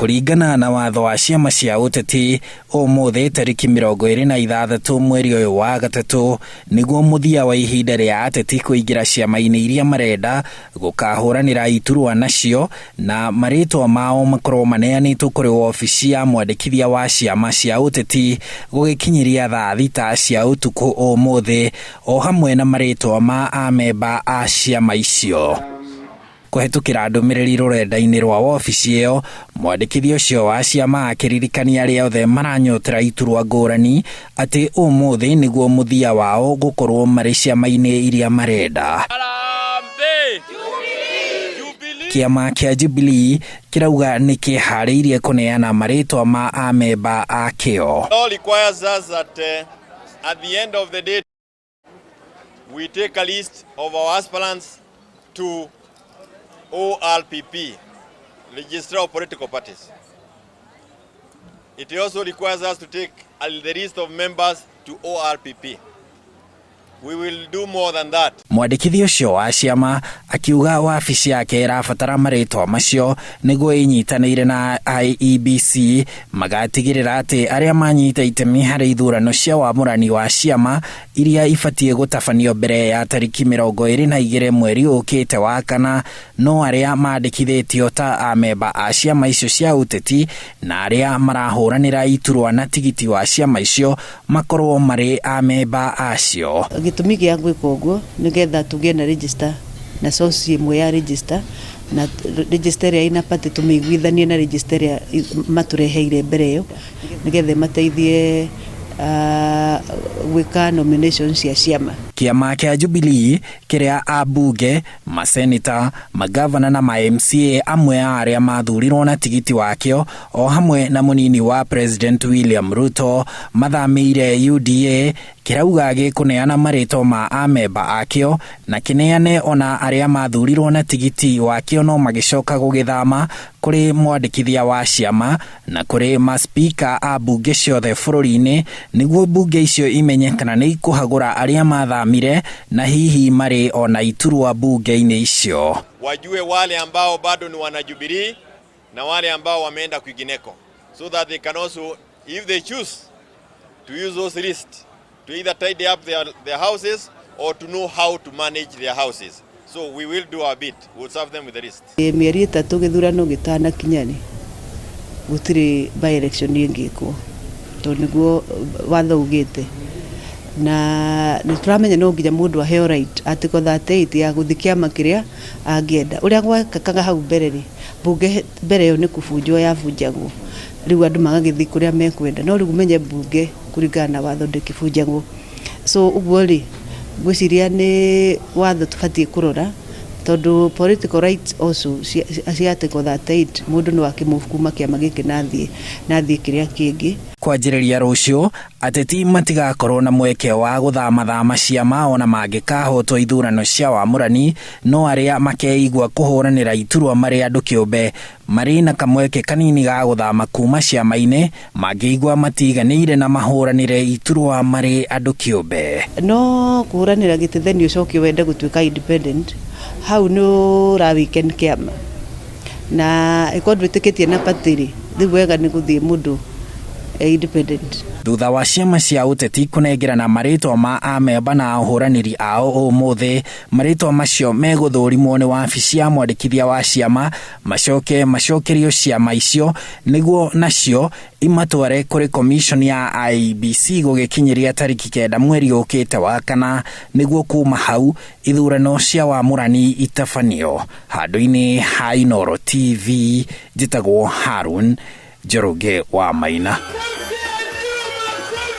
Kũringana na watho wa ciama cia ũteti, ũmũthĩ tarĩki 26 mweri ũyũ wa gatatũ nĩguo mũthia wa ihinda rĩa ateti kũingĩra ciama-inĩ iria marenda gũkahũranĩra iturwa nacio na marĩtwa mao makorwo maneanĩtwo kũrĩ wabici ya mwandĩkithia wa ciama cia ũteti gũgĩkinyĩria thaa 6 cia ũtukũ ũmũthĩ o hamwe na marĩtwa ma amemba a ciama icio. Kũhetũkĩra ndũmĩrĩri rũrenda-inĩ rwa wabici ĩyo, mwandĩkithia ũcio wa ciama akĩririkania arĩa othe maranyotera iturwa ngũrani atĩ ũmũthĩ nĩguo mũthia wao gũkorwo marĩ ciama-inĩ iria marenda. Kĩama kĩa Jubilee kĩrauga nĩ kĩharĩirie kũneana marĩtwa ma amemba akĩo. Law requires us that at the end of the day we take a list of our aspirants to ORPP, Registrar of Political Parties. It also requires us to take the list of members to ORPP. We will do more than that. Mwandĩkithia ũcio wa ciama akiuga wabici yake ĩrabatara marĩtwa macio nĩguo ĩnyitanĩire na IEBC magatigĩrĩra atĩ arĩa manyita itemi harĩ ithurano cia wamũrani wa ciama iria ibatiĩ gũtabanio mbere ya tarĩki 22 mweri ũkĩte wa kana no arĩa mandĩkithĩtio ta amemba a ciama icio cia ũteti na arĩa marahũranĩra iturwa na tigiti wa ciama icio makorwo marĩ amemba acio. Gĩtũmi gĩa gwĩka ũguo nĩgetha tũgĩe na register na source ĩmwe ya register na register ĩrĩa ĩna party tũmĩiguithanie na register ĩrĩa matũreheire mbere ĩyo nĩgetha ĩmateithie gwĩka nomination cia ciama. Kĩama kĩa Jubilee kĩrĩa ambunge, maseneta, magavana na ma MCA amwe a arĩa mathurirwo na tigiti wakĩo o hamwe na mũnini wa President William Ruto mathamĩire UDA kĩrauga gĩkũneana marĩtwa ma amemba akĩo na kĩneane ona arĩa mathurirwo na tigiti wakĩo no magĩcoka gũgĩthama kũrĩ mwandĩkithia wa ciama na kũrĩ maspika a mbunge ciothe bũrũri-inĩ nĩguo mbunge icio imenye kana nĩ ikũhagũra arĩa mathamire na hihi marĩ ona iturwa mbunge-inĩ icio. Wajue wale ambao bado ni wana Jubilee na wale ambao wameenda kwingineko so that they can also, if they choose to use those lists to either tidy up their houses or to know how to manage their houses. So we will do our bit. We'll serve them with the list. Mĩeri 3 gĩthurano gĩtanakinya rĩ, gũtirĩ by election ĩngĩkwo tondũ nĩguo watho ugĩte, na nĩ tũramenya no nginya mũndũ aheo right article 38 ya gũthiĩ kĩama kĩrĩa angĩenda. Ũrĩa gwekĩkaga hau mbere rĩ, mbunge mbere ĩyo nĩ kũbunjwo yabunjagwo, rĩu andũ magagĩthiĩ kũrĩa mekwenda, no rĩu ũmenye mbunge kũringana na watho ndĩkĩbunjagwo. So ũguo rĩ, ngwĩciria nĩ watho tũbatiĩ kũrora tondũ political rights also cia article 38 mũndũ no akĩmove kuma kĩama gĩkĩ na athiĩ kĩrĩa kĩngĩ. Kwanjĩrĩria rũciũ ateti matigakorwo na mweke wa gũthamathama ciama ona mangĩkahotwo ithurano cia wamũrani, no arĩa makeigua kũhũranĩra iturwa marĩ andũ kĩũmbe marĩ na kamweke kanini ga gũthama kuma ciama-inĩ mangĩigua matiganĩire na mahũranĩre iturwa marĩ andũ kĩũmbe. No kũhũranĩra gĩtĩ then ũcoke wende gũtuĩka independent, hau nĩ ũra weaken kĩama, na ĩkorwo ndwĩtĩkĩtie na party rĩ, rĩu wega nĩ gũthiĩ mũndũ independent. Thutha wa ciama cia ũteti kũnengerana marĩtwa ma amemba na ahũranĩri ao ũmũthĩ, marĩtwa macio megũthũrimwo nĩ wabici ya mwandĩkithia wa ciama macoke macokerio ciama icio nĩguo nacio imatware kũrĩ commission ya IEBC gũgĩkinyĩria tarĩki 9 mweri ũkĩte wa kana nĩguo kuma hau ithurano cia wamũrani itabanio. Handũ-inĩ ha Inooro TV njĩtagwo Harun Njoroge wa Maina.